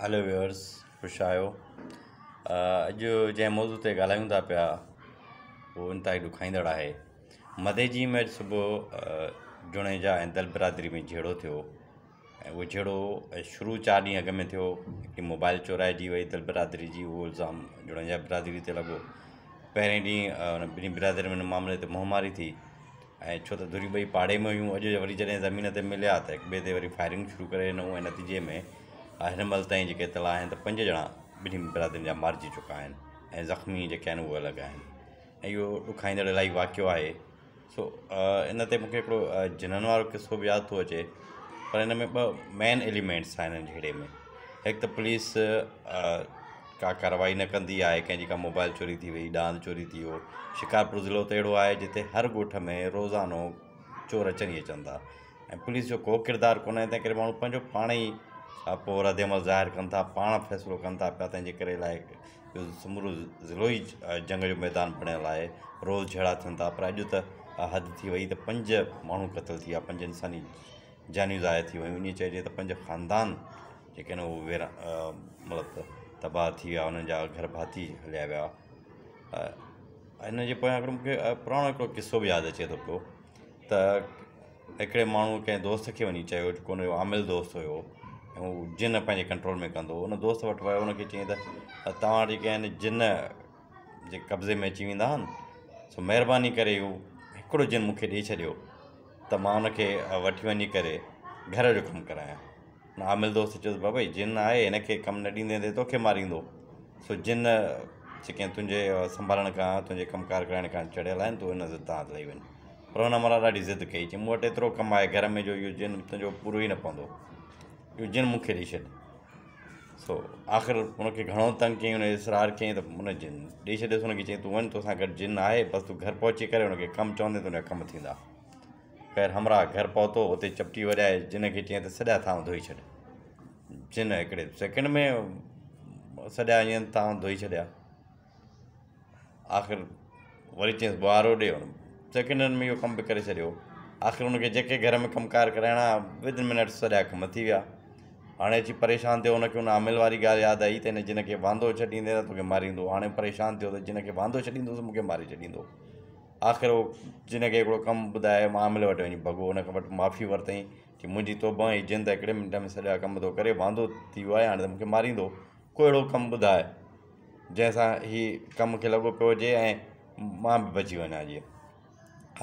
Hello viewers خوش آهيو. اڄ جنهن موضوع تي ڳالهايون ٿا پيا اهو انتهائي ڏکائيندڙ آهي. مديجي ۾ اڄ صبح جوڻيجا ۽ دل برادري ۾ جهيڙو ٿيو ۽ اهو جهيڙو شروع 4 ڏينهن اڳ ۾ ٿيو. هڪڙي موبائل چورائجي وئي دل برادري جي، اهو الزام جوڻيجا برادري تي لڳو. پهرين ڏينهن ٻنهي برادرين ۾ ان معاملي تي منهن ماري ٿي ۽ ڇو ته ڌريون ٻئي پاڙي ۾ هيون. اڄ وري جڏهن زمين تي مليا ته هڪ ٻئي تي وري فائرنگ شروع ڪري ڏنو ۽ نتيجي ۾ هن مهل تائين جيڪي اطلاع آهن ته 5 ڄڻا ٻنهي برادرين جا مارجي چڪا آهن ۽ زخمي جيڪي آهن اهي الڳ آهن ۽ اهو ڏکائيندڙ الاهي واقعو آهي. سو ان تي مونکي هڪڙو جنن وارو قصو به ياد ٿو اچي، پر ان ۾ 2 مين ايليمينٽس آهن ان جهيڙي ۾. هڪ ته پوليس ڪا ڪارروائي نه ڪندي آهي، ڪنهن جي ڪا موبائل چوري ٿي وئي، ڏاند چوري ٿي ويو. شڪارپور ضلعو ته اهڙو آهي جتي هر ڳوٺ ۾ روزانو چور اچن ئي اچن ٿا ۽ پوليس جو ڪو ڪردار ڪونهي، تنهن ڪري ماڻهو پنهنجو پاڻ ئي پوء رد عمل ظاهر ڪن ٿا، پاڻ فيصلو ڪن ٿا پيا. تنهن جي ڪري الائي اهو سمورو ضلعو ئي جنگ جو ميدان بڻيل آهي، روز جهيڙا ٿين ٿا. پر اڄ ته حد ٿي وئي ته 5 ماڻهو قتل ٿي ويا، 5 انساني جانيون ضايع ٿي ويون. ائين چئجي ته 5 خاندان جيڪي آهن اهي ويرا مطلب ته تباهه ٿي ويا، انهن جا گهر ڀاتي هليا ويا. ان جي پويان هڪڙو مونکي پراڻو هڪڙو قصو به ياد اچي ٿو پيو ته هڪڙي ماڻهوء ڪنهن دوست کي وڃي چيو، جيڪو ان جو عامل دوست هيو ۽ هو جن پنهنجي ڪنٽرول ۾ ڪندو هو. ان دوست وٽ ويو، ان کي چيائين ته توهان وٽ جيڪي آهن جن جي قبضي ۾ اچي ويندا آهن، سو مهرباني ڪري اهو هڪڙو جن مون کي ڏئي ڇڏيو ته مان ان کي وٺي وڃي ڪري گهر جو ڪم ڪرايان. ان عامل دوست چيس، بابا هي جن آهي، هن کي ڪم نه ڏيندين ته توکي ماريندو. سو جن جيڪي تنهنجي سنڀالڻ کان، تنهنجي ڪم ڪار ڪرائڻ کان چڙهيل آهن، تون هن ضد تان لهي وڃ. پر هن همراهه ڏاڍي ضد ڪئي، چي مون وٽ ايترو ڪم آهي گهر ۾ جو اهو جن تنهنجو پورو ئي نه پوندو، اهو جن مون کي ڏئي ڇڏ. سو آخر هن کي گهڻو تنگ ڪيائين، هن اصرار ڪيائين ته هن جن ڏئي ڇڏيس. هن کي چيائين تون وڃ، توسان گڏ جن آهي، بس تون گهر پهچي ڪري هن کي ڪم چوندين ته هن جا ڪم ٿيندا. خير همراهه گهر پهتو، اتي چپٽي وڄائي جن کي چيائين ته سڄا ٿانو ڌوئي ڇڏ. جن هڪڙي سيڪنڊ ۾ سڄا ائين ٿانو ڌوئي ڇڏيا. آخر وري چيس ٻهارو ڏي، هن سيڪنڊن ۾ اهو ڪم به ڪري ڇڏيو. آخر هن کي جيڪي گهر ۾ ڪم ڪار ڪرائڻا ود ان منٽس سڄا ڪم ٿي ويا. هاڻي اچي پريشان ٿيو، هن کي ان عامل واري ڳالهه ياد آئي ته هن جن کي واندو ڇڏيندي ته توکي ماريندو. هاڻي پريشان ٿيو ته جن کي واندو ڇڏيندوس مون کي ماري ڇڏيندو. آخر هو جن کي هڪڙو ڪم ٻڌائي عامل وٽ وڃي ڀڳو، هن وٽ معافي ورتائين چي منهنجي توبه، هي جن ته هڪڙي منٽ ۾ سڄا ڪم ٿو ڪري، واندو ٿي ويو آهي، هاڻي ته مون کي ماريندو. ڪو اهڙو ڪم ٻڌاء جنهن سان هي ڪم کي لڳو پيو هجي ۽ مان به بچي وڃان. جيئن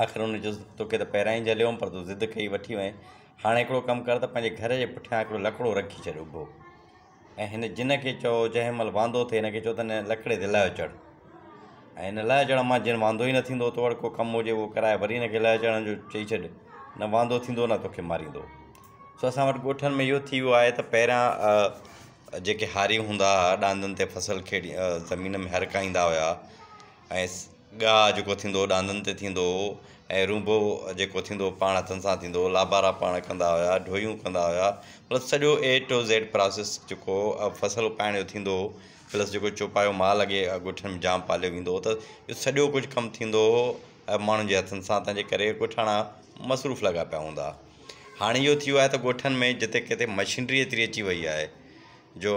آخر هن چيس توکي ته پهريان ئي جهليو هوم پر تو ضد ڪئي وٺي وئين. هاڻي هڪڙو ڪم ڪر ته پنهنجي گهر جي پٺيان هڪڙو لڪڙو رکي ڇڏ اڀو ۽ هن جن کي چئو جنهن مهل واندو ٿئي هن کي چئو ته هن لڪڙي تي لهه چڙهه ۽ هن لهه چڙهڻ مان جن واندو ئي نه ٿيندو، تو وٽ ڪو ڪم هجي اهو ڪرائي وري هن کي لهه چڙهڻ جو چئي ڇڏ، نه واندو ٿيندو نه توکي ماريندو. سو اسان وٽ ڳوٺن ۾ اهو ٿي ويو آهي ته پهريان جيڪي هاري هوندا هئا ڏاندن تي فصل کيڙي زمين ۾ هر ڪاهيندا هيا ۽ گاهه جيڪو ٿيندو هو ڏاندن تي ٿيندو هو ۽ رونبو جيڪو ٿيندو هو پاڻ هٿن سان ٿيندو هو، لابارا پاڻ ڪندا هيا، ڍويون ڪندا هيا، مطلب سڄو اي ٽو زيڊ پراسيس جيڪو فصل اپائڻ جو ٿيندو هو، پلس جيڪو چوپايو مال اڳي ڳوٺن ۾ جام پاليو ويندو هو ته اهو سڄو ڪجهه ڪم ٿيندو هو ماڻهن جي هٿن سان، تنهن جي ڪري ڳوٺاڻا مصروف لڳا پيا هوندا. هاڻي اهو ٿي ويو آهي ته ڳوٺن ۾ جتي ڪٿي مشينري ايتري اچي وئي آهي جو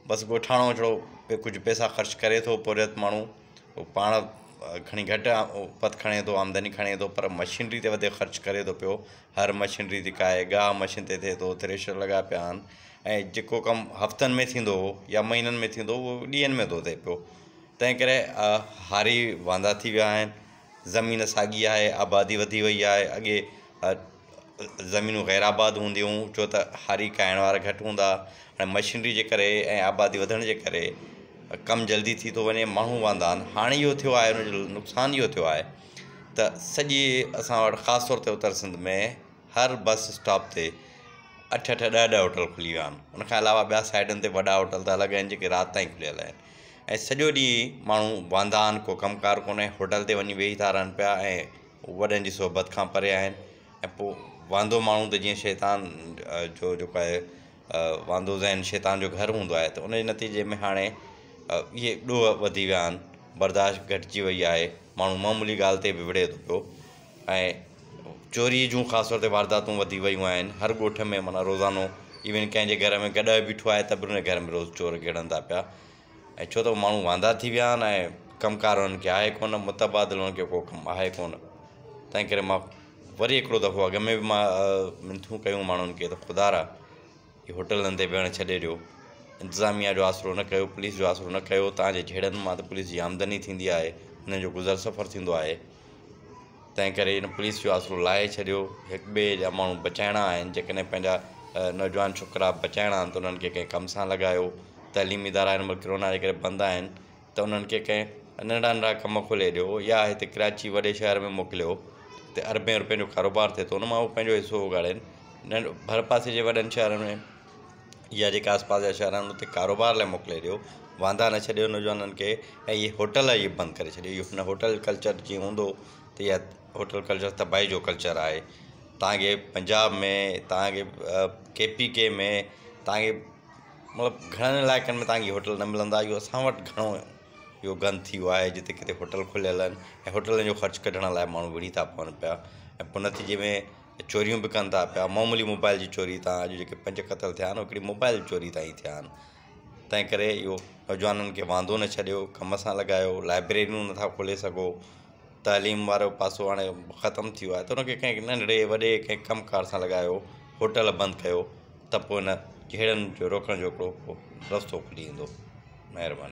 بس ڳوٺاڻو هڪڙو ڪجهه پئسا خرچ ڪري ٿو، پورهيت ماڻهو اهو پاڻ کڻي گهٽ اپت کڻي ٿو، آمدني کڻي ٿو، پر مشينري تي وڌيڪ خرچ ڪري ٿو پيو. هر مشينري جيڪا آهي گاهه مشين تي ٿئي ٿو، ٿريشر لڳا پيا آهن ۽ جيڪو ڪم هفتن ۾ ٿيندو هو يا مهينن ۾ ٿيندو هو اهو ڏينهن ۾ ٿو ٿئي پيو. تنهن ڪري هاري واندا ٿي ويا آهن، زمين ساڳي آهي، آبادي وڌي وئي آهي. اڳي زمينون غير آباد هونديون هيون ڇو ته هاري ڪاهڻ وارا گهٽ هوندا هئا. هاڻي مشينري جي ڪري ۽ آبادي وڌڻ جي ڪري ڪم جلدي ٿي ٿو وڃي، ماڻهو واندا آهن. هاڻي اهو ٿيو آهي ان جو نقصان اهو ٿيو آهي ته سڄي اسان وٽ خاص طور تي اتر سنڌ ۾ هر بس اسٽاپ تي 8 8 10 10 هوٽل کلي ويا آهن. ان کان علاوه ٻيا سائيڊن تي وڏا هوٽل ته الڳ آهن جيڪي رات تائين کليل آهن ۽ سڄو ڏينهن ماڻهو واندا آهن، ڪو ڪم ڪار ڪونهي، هوٽل تي وڃي ويهي ٿا رهن پيا ۽ وڏن جي صحبت کان پري آهن. ۽ پوء واندو ماڻهو ته جيئن شيطان جو جيڪو آهي واندو ذهن شيطان جو گهر هوندو آهي ته ان جي نتيجي ۾ هاڻي اهي ڏوهه وڌي ويا آهن، برداشت گهٽجي وئي آهي، ماڻهو معمولي ڳالهه تي به وڙهي ٿو پيو ۽ چوري جون خاص طور تي وارداتون وڌي ويون آهن. هر ڳوٺ ۾ معنيٰ روزانو ايون ڪنهن جي گهر ۾ گڏهه بيٺو آهي ته به ان جي گهر ۾ روز چور گهڙن ٿا پيا ۽ ڇو ته ماڻهو واندا ٿي ويا آهن ۽ ڪم ڪار انهن کي آهي ڪونه، متبادل انهن کي ڪو ڪم آهي ڪونه. تنهن ڪري مان وري هڪڙو دفعو اڳ ۾ به مان منٿون ڪيون ماڻهن کي ته خدارا هي هوٽلن تي ويهڻ ڇڏي ڏيو، انتظاميا جو آسرو نه ڪيو، پوليس جو آسرو نه ڪيو. توهان جي جهيڙن مان ته پوليس جي آمدني ٿيندي آهي، انهن جو گذر سفر ٿيندو آهي. تنهن ڪري ان پوليس جو آسرو لاهي ڇڏيو. هڪ ٻئي جا ماڻهو بچائڻا آهن، جيڪڏهن پنهنجا نوجوان ڇوڪرا بچائڻا آهن ته انهن کي ڪنهن ڪم سان لڳايو. تعليمي ادارا هن مهل ڪرونا جي ڪري بند آهن ته انهن کي ڪنهن ننڍا ننڍا ڪم کولي ڏيو يا هتي ڪراچي وڏي شهر ۾ موڪليو، هتي اربين روپين جو ڪاروبار ٿئي ٿو، ان مان هو پنهنجو حصو اڳاڙين. ڀرپاسي جي وڏن شهرن ۾ يا جيڪا آس پاس جا شهر آهن اتي ڪاروبار لاء موڪلي ڏيو، واندا نه ڇڏيو نوجوانن کي ۽ اهي هوٽل اهي بند ڪري ڇڏيو. اهو هن هوٽل ڪلچر جيئن هوندو ته اها هوٽل ڪلچر تباهي جو ڪلچر آهي. توهان کي پنجاب ۾ توهان کي ڪي پي ڪي ۾ توهان کي مطلب گهڻن علائقن ۾ توهان کي هوٽل نه ملندا. اهو اسان وٽ گهڻو اهو گند ٿي ويو آهي، جتي ڪٿي هوٽل کليل آهن ۽ هوٽلن جو خرچ ڪڍڻ لاء ماڻهو وڙهي ٿا پون پيا ۽ پوء نتيجي ۾ چوريون به ڪن ٿا پيا. معمولي موبائل جي چوري تان اڄ جيڪي پنج قتل ٿيا آهن هڪڙي موبائل چوري تان ئي ٿيا آهن. تنهن ڪري اهو نوجوانن کي وانڌو نه ڇڏيو، ڪم سان لڳايو. لائبريريون نٿا کولي سگهو، تعليم وارو پاسو هاڻي ختم ٿي ويو آهي ته ان کي ڪنهن ننڍڙي وڏي ڪنهن ڪم ڪار سان لڳايو، هوٽل بند ڪيو ته پوء ان جهيڙن جو روڪڻ جو هڪڙو رستو کلي ايندو. مهرباني.